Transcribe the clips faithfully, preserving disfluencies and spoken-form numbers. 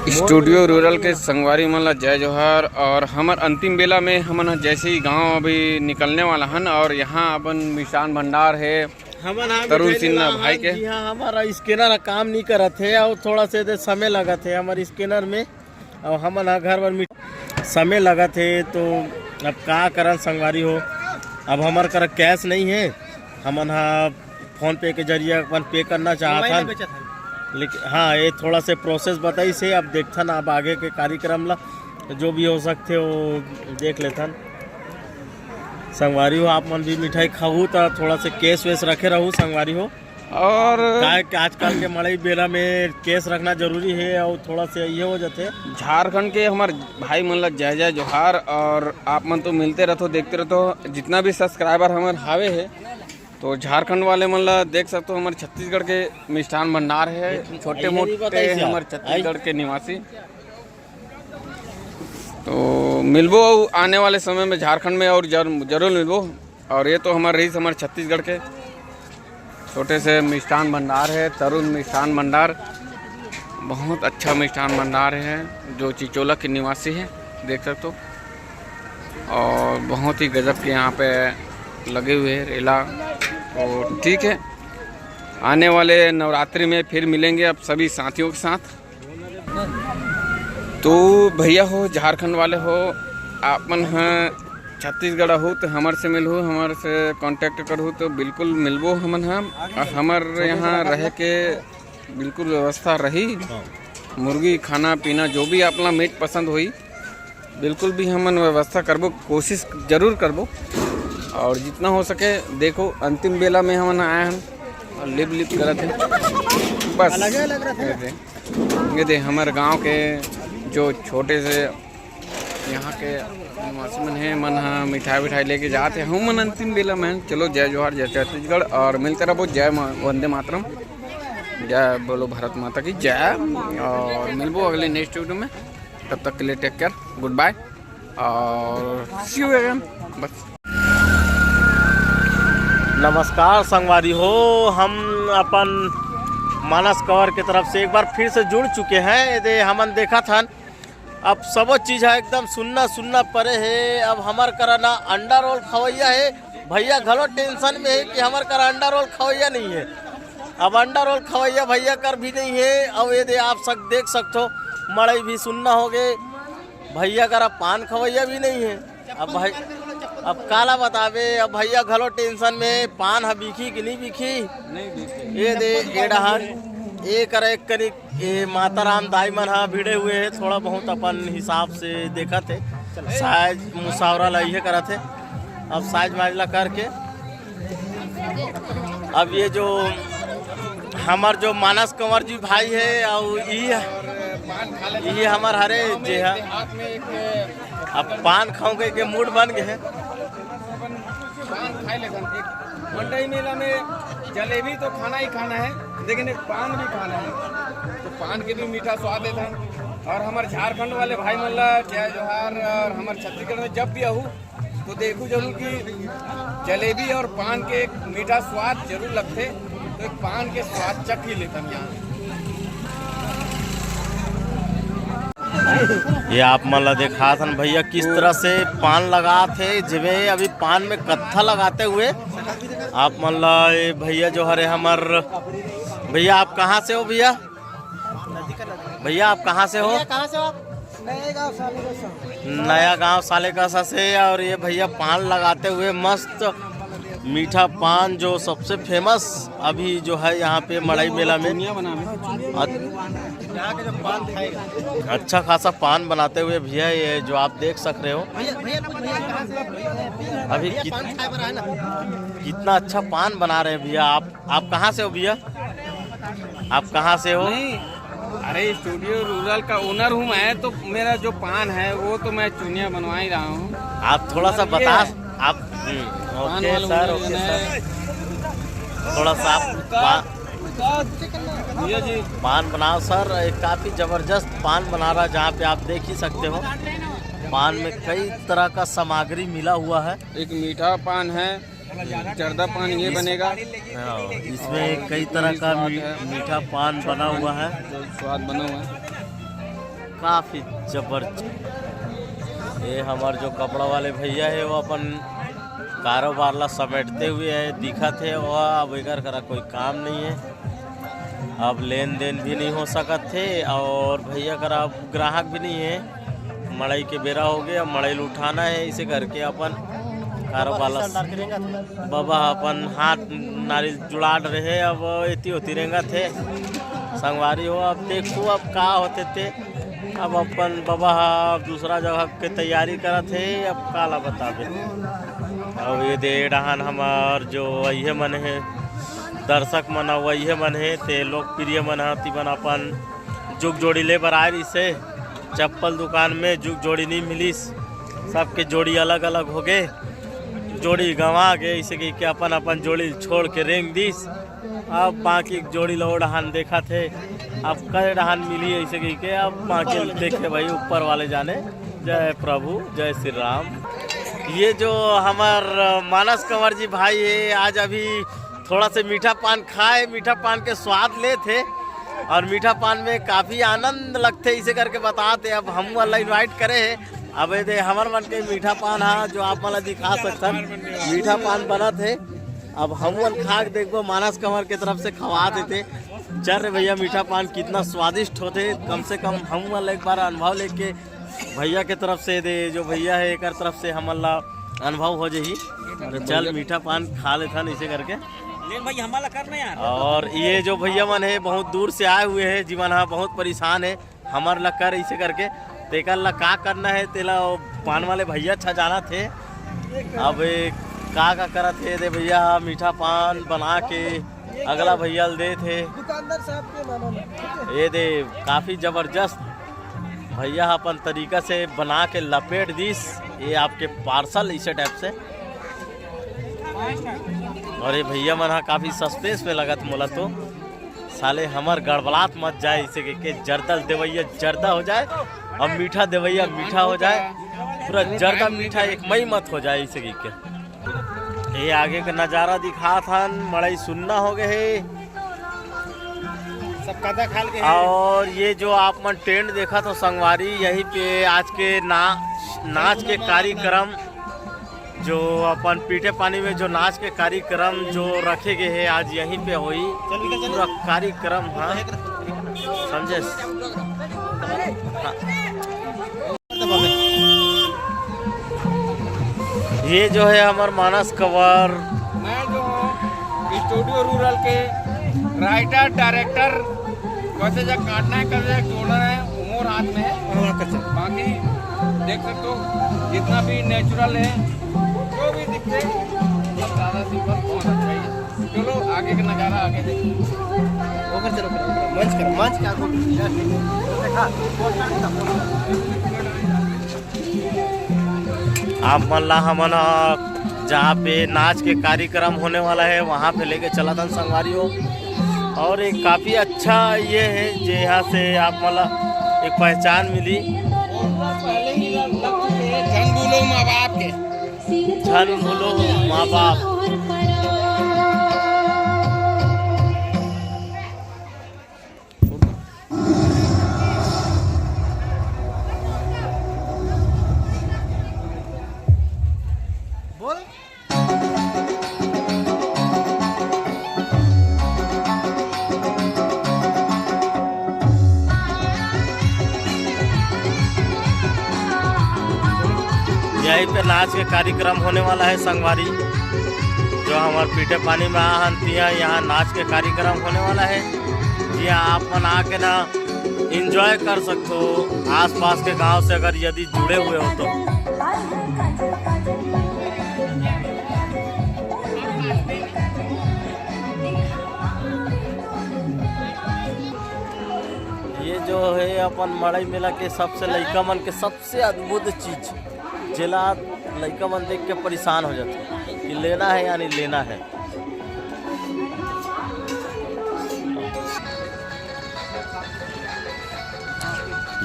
Studio rural के संगवारी मन ला जय जोहार। और हमर अंतिम बेला में हमन ह जैसे ही गांव अभी निकलने वाला हन और यहाँ अपन मिष्ठान भंडार है हमन ह तरुण मिठाई सिन्हा लेना भाई हन के। जी हाँ, हमारा स्कैनर ह काम नहीं करत है और थोड़ा से दे समय लगत है हमारे स्कैनर में। और हमन ह घर बर मिठ-, समय लगत है तो अब का करन संगवारी हो, अब हमर करा कैश नहीं है, हमन ह फोन पे के जरिए अपन पे करना चाहत मोबाइल हन। बेचत हन। लेकिन हाँ, ये थोड़ा से प्रोसेस बताई से, अब देखथन अब आगे के कार्यक्रम ला, तो जो भी हो सकथे वो देख लेथन। संगवारी हो, आप मन भी मिठाई खाहू तो थोड़ा से कैश वैश रखे रहू संगवारी हो। और काय के आजकल के मड़ई बेरा में कैश रखना जरूरी है और थोड़ा से ये हो जाते। झारखंड के हमार भाई मन ला जय जय जोहार। और आप मन तो मिलते रहथो, देखते रहथो, जितना भी सब्सक्राइबर हमार हावे है, तो झारखंड वाले मन ला देख सकते हो, हमारे छत्तीसगढ़ के मिष्ठान भंडार है, छोटे मोटे हमारे छत्तीसगढ़ के निवासी। तो मिलबो आने वाले समय में झारखंड में और जर-, जरूर मिलबो। और ये तो हमारे रहीस हमारे छत्तीसगढ़ के छोटे से मिष्ठान भंडार है, तरुण मिष्ठान भंडार। बहुत अच्छा मिष्ठान भंडार है जो चिचोला के निवासी है, देख सकते हो। और बहुत ही गजब के यहाँ पे लगे हुए हैं रेला। तो ठीक है, आने वाले नवरात्रि में फिर मिलेंगे आप सभी साथियों के साथ। तो भैया हो, झारखंड वाले हो, आप मन ह छत्तीसगढ़ हो तो हमर से मिलहू, हमर से कॉन्टैक्ट करहू तो बिल्कुल मिलबो हमन ह। और हमर यहाँ रहे के बिल्कुल व्यवस्था रही। मुर्गी खाना पीना जो भी आप ला मीट पसंद होई, बिल्कुल भी हमन व्यवस्था करबो, कोशिश जरूर करबो। और जितना हो सके देखो, अंतिम बेला में हमन आए हन और लिप लिप करत है बस। अलग अलग रहते हैं। ये दे, ये दे हमर गांव के जो छोटे से यहाँ के निवासी मन है, मन ह मिठाई विठाई लेके जात है। हमन अंतिम बेला में चलो, जय जोहार, जय छत्तीसगढ़ और मिलते रहो, जय मा-, वंदे मातरम, जय बोलो भारत माता की जय। और मिलबो अगले नेक्स्ट वीडियो में, तब तक के लिए टेक केयर, गुड बाय और सी यू अगेन। बस। नमस्कार संगवारी हो, हम अपन मानस कंवर के तरफ से एक बार फिर से जुड़ चुके हैं। ये दे हमन देखत हन, अब सबो चीज है एकदम सुन्ना सुन्ना परे है। अब हमर करा ना अंडा रोल खवैया है, भैया घलो टेंशन में है कि हमर करा अंडा रोल खवैया नहीं है। अब अंडा रोल खवैया भैया कर भी नहीं है। अब ये दे आप सब देख सकते हो, मड़ई भी सुन्ना हो गए, भैया करा पान खवैया भी नहीं है। अब भाई, अब काला बतावे, अब भैया घलो टेंशन में, पान ह बिखी कि नहीं बिखी? नहीं बिखी। ये दे, ये डहर, ये करा एक करी, ये माता राम दाई मन ह भिड़े हुए है, थोड़ा बहुत अपन हिसाब से देखत है, साइज मुसावरा ला इहे करत है। अब साइज माइज ला करके अब ये जो हमर जो मानस कंवर जी भाई है, और ई, ई हमर हरे जे है, अब पान खाऊं के, के मूड बन गए है। पान खाए लेथन। एक मंडई मेला में जलेबी तो खाना ही खाना है, लेकिन एक पान भी खाना है, तो पान के भी मीठा स्वाद लेथन। और हमर झारखंड वाले भाई मन ला जय जोहार। और हमर छत्तीसगढ़ में जब भी आहू तो देखू जरूर कि जलेबी और पान के एक मीठा स्वाद जरूर लगथे, तो एक पान के स्वाद चख ही लेथन यहाँ। ये आप मन ला देखात हन भैया, किस तरह से पान लगात हे, जेमे अभी पान में कत्था लगाते हुए आप मन ला ये भैया जो हरे हमर भैया, आप कहाँ से हो भैया? भैया, आप कहाँ से हो? भैया, कहाँ से हो आप? नया गांव सालेकसा से। और ये भैया पान लगाते हुए मस्त मीठा पान जो सबसे फेमस अभी जो है यहाँ पे मड़ई मेला में। अच्छा खासा पान बनाते हुए भैया, ये जो आप देख सक रहे हो। अभी कितना अच्छा पान बना रहे हैं भैया। आप आप कहाँ से हो भैया? आप कहाँ से हो? नहीं, अरे, स्टूडियो रूरल का ओनर हूँ मैं, तो मेरा जो पान है वो तो मैं चुनिया बनवा ही रहा हूँ। आप थोड़ा सा बता। आप ओके सर, ओके सर। थोड़ा सा आप पान बनाओ सर। एक काफ़ी ज़बरदस्त पान बना रहा है, जहाँ पे आप देख ही सकते हो पान में कई तरह का सामग्री मिला हुआ है। एक मीठा पान है, जर्दा पान ये बनेगा। हाँ, इसमें कई तरह का मीठा पान बना हुआ है। स्वाद बना हुआ है। काफी जबरदस्त। ये हमर जो कपड़ा वाले भैया हे, वो अपन कारोबार ला समेटते हुए हे, दिखत हे, वो अब एकर करा कोई काम नहीं हे, अब लेन देन भी नहीं हो सकत हे और भैया करा अब ग्राहक भी नहीं हे। मड़ई के बेरा हो गए, अब मड़ई ल उठाना हे, इसे करके अपन कारोबार ला बबा ह अपन हाथ नारियल जुड़ात रहे, अब एती ओती रेंगत हे। संगवारी हो, अब देखू अब का होथे ते। अब अपन बबा ह दूसरा जगह के तैयारी करत हे, अब काला बताबे। अब ये दे डहान हमर जो अइहे मन हे, दर्शक मन अउ अइहे मन हे, ते लोकप्रिय मन ह तिमन अपन जुग जोड़ी ले बर आए रिहिसे। चप्पल दुकान में जुग जोड़ी नहीं मिलिस, सबके जोड़ी अलग अलग होगे, जोड़ी गंवा गे, इसे कहिके अपन अपन जोड़ी छोड़ के रेंग दिस। अब बाकी जोड़ी लो डहान देखत हे, अब कई डहान मिली, इसे कहिके अब बाकी देखे भाई, ऊपर वाले जाने। जय प्रभु, जय श्री राम। ये जो हमर मानस कंवर जी भाई हे, आज अभी थोड़ा से मीठा पान खाए, मीठा पान के स्वाद लेत हे और मीठा पान में काफी आनंद लगथे, इसे करके बतात हे। अब हम वाला इनवाइट करे हे, अब ये दे हमर मन के मीठा पान हा जो आप मन ला दिखा सकथन, मीठा पान बनत हे। अब हम मन खा के देखबो, मानस कंवर के तरफ से खवा देते। चल रे भैया, मीठा पान कितना स्वादिष्ट होथे, कम से कम हम मन ला एक बार अनुभव लेके भैया के तरफ से दे, जो भैया हे एकर तरफ से हमन ला अनुभव हो जाही। तो चल मीठा पान खा लेथन इसे करके। लेन भाई, हमन ला करना यार। और ये जो भैया मन हे बहुत दूर से आए हुए हे, जीवन हा बहुत परेशान हे, हमर ला कर इसे करके, तेकर ला का करना हे तेला वो पान वाले भैया अच्छा जानत हे। अब ये का का करत हे दे भैया, मीठा पान बना के अगला भैया ल देत हे। दुकानदार साहब के मानो ना, ठीक है? ये दे काफी जबरदस्त भैया ह अपन तरीका से बना के लपेट दिस ये आपके पार्सल इसे टाइप से। और ये भैया मन हा काफी सस्पेंस में लगत मोला तो, साले हमर गड़बड़ात मत जाए इसे के, के जर्दा देवैया जर्दा हो जाए और मीठा देवैया मीठा हो जाए, पूरा जर्दा मीठा एक मई मत हो जाए इसे के। ये आगे का नजारा दिखात हन, मड़ई सुन्ना हो गए हे। सब कदा खाल के हे। और ये जो आप मन टेंट देखत हो संगवारी, यहीं पे आज के ना-, नाच के कार्यक्रम, जो अपन पीठे पानी में जो नाच के कार्यक्रम जो रखे गए हे, आज यहीं पे होई। चल, निकल, चल। पूरा कार्यक्रम, हाँ, समझे? हाँ। ये जो है हमार मानस कंवर। मैं जो हूँ स्टूडियो रूरल के राइटर डायरेक्टर, कैसे जब काटना है, कैसे जब जोड़ना है, वो मोर हाथ में है। हाँ, कैसे? बाकी देख सकते हो जितना भी नेचुरल है, जो भी दिखते हैं, सब सादा सिंपल, बहुत अच्छा ही है। चलो आगे का नज़ारा आगे देखो। ओकर चलो, ओकर, ओकर, मंच कर, मंच का को देखा। आप मन ला हमन ह जहाँ पे नाच के कार्यक्रम होने वाला है, वहाँ पे लेके चला था संगवारी हो। और एक काफ़ी अच्छा ये है जे यहाँ से आप मन ला एक पहचान मिली। झन भूलो माँ बाप के। झन भूलो माँ बाप। बोल। यहीं पे नाच के कार्यक्रम होने वाला है संगवारी, जो हमार पीठे पानी में आ हन तिया, यहाँ नाच के कार्यक्रम होने वाला है। जिया आप मन आके ना एंजॉय कर सकते हो आसपास के गांव से, अगर यदि जुड़े हुए हो तो। ये जो है अपन मड़ई मेला के सबसे लइका मन के सबसे अद्भुत चीज, जेला लइका मन देख के परेशान हो जाते कि लेना है यानी लेना है।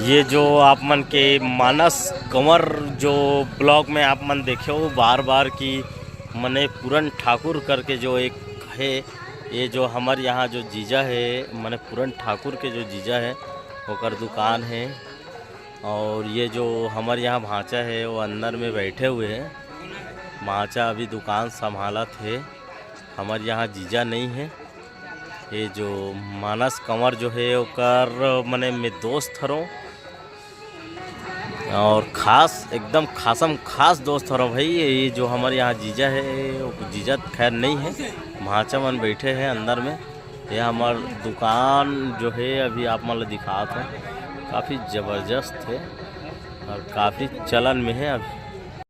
ये जो आप मन के मानस कंवर जो ब्लॉग में आप मन देखे हो बार बार कि मने पूरन ठाकुर करके जो एक है, ये जो हमर यहाँ जो जीजा है, मने पूरन ठाकुर के जो जीजा है, ओकर दुकान है। और ये जो हमर यहाँ भांचा हे, वो अंदर में बैठे हुए हे। भांचा अभी दुकान संभालत हे, हमर यहाँ जीजा नहीं हे। ये जो मानस कंवर जो हे, ओकर मने मैं दोस्त हरों, और खास, एकदम खासम खास दोस्त हरों भाई। ये जो हमर यहाँ जीजा हे, वो जीजा खैर नहीं हे, भांचा मन बैठे हे अंदर में। ये हमर दुकान जो हे, अभी आप मन ल दिखात हों, काफ़ी ज़बरदस्त हे और काफ़ी चलन में हे अभी।